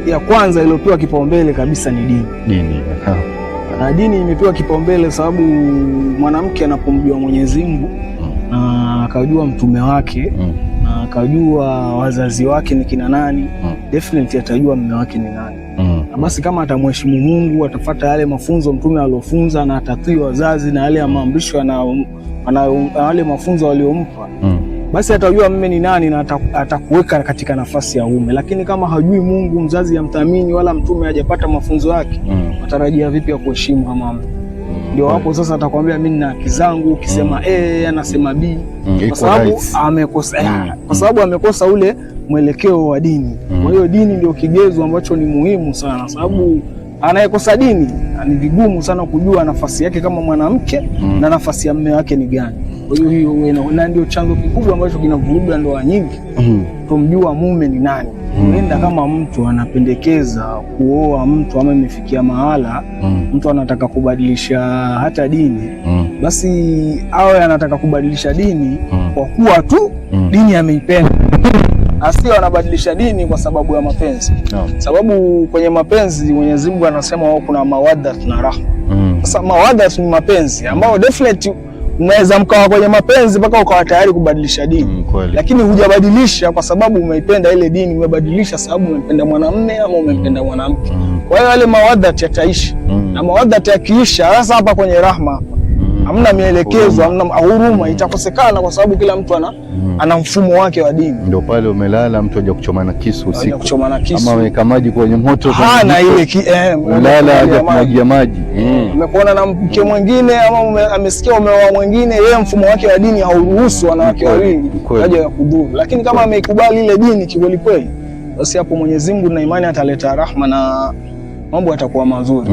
Ya kwanza iliyopewa kipaumbele kabisa ni dini. Dini. Na dini imepewa kipaumbele sababu mwanamke anapomjua Mwenyezi Mungu na akajua mtume wake na akajua wazazi wake ni kina nani, definitely atajua mume wake ni nani. Na basi kama atamheshimu Mungu, atafuata yale mafunzo mtume aliofunza na atatii wazazi na yale maamrisho na yale mafunzo aliyompa, basi atajua mume ni nani na atakuweka katika nafasi ya ume. Lakini kama hajui Mungu, mzazi hamthamini wala mtume hajapata mafunzo yake, atarajia vipi ya kuheshimu kama mume? Ndio hapo sasa atakwambia mimi nina haki zangu, ukisema A anasema B, kwa sababu amekosa, kwa sababu amekosa ule mwelekeo wa dini. Kwa hiyo dini ndio kigezo ambacho ni muhimu sana, sababu anayekosa dini ni vigumu sana kujua nafasi yake kama mwanamke na nafasi ya mume wake ni gani. Kwa hiyo hiyo na ndio chanzo kikubwa ambacho kinavuruga ndoa nyingi, kumjua mume ni nani. Huenda kama mtu anapendekeza kuoa mtu ama imefikia mahala mtu anataka kubadilisha hata dini, basi awe anataka kubadilisha dini kwa kuwa tu dini ameipenda, asio anabadilisha dini kwa sababu ya mapenzi. Sababu kwenye mapenzi Mwenyezi Mungu anasema wao kuna mawadda na rahma. Sasa mawadda ni mapenzi ambayo definitely unaweza mkawa kwenye mapenzi mpaka ukawa tayari kubadilisha dini, lakini hujabadilisha kwa sababu umeipenda ile dini, umebadilisha sababu umempenda mwanamume ama umempenda mwanamke. Kwa hiyo yale mawadda yataishi, na mawadda yakiisha, sasa hapa kwenye rahma hapa hamna mielekezo, hamna huruma, itakosekana kwa sababu kila mtu ana mfumo wake wa dini. Ndio pale umelala mtu haja kuchomana kisu usiku, kuchomana kisu ama ameweka maji kwenye moto, hana ile ulala haja kumwagia maji. Umekuona na mke mwingine ama amesikia umeoa mwingine, yeye mfumo wake wa dini hauruhusu wanawake wawili haja ya kudhuru, lakini kama ameikubali ile dini kikweli kweli, basi hapo Mwenyezi Mungu na imani ataleta rahma na mambo yatakuwa mazuri.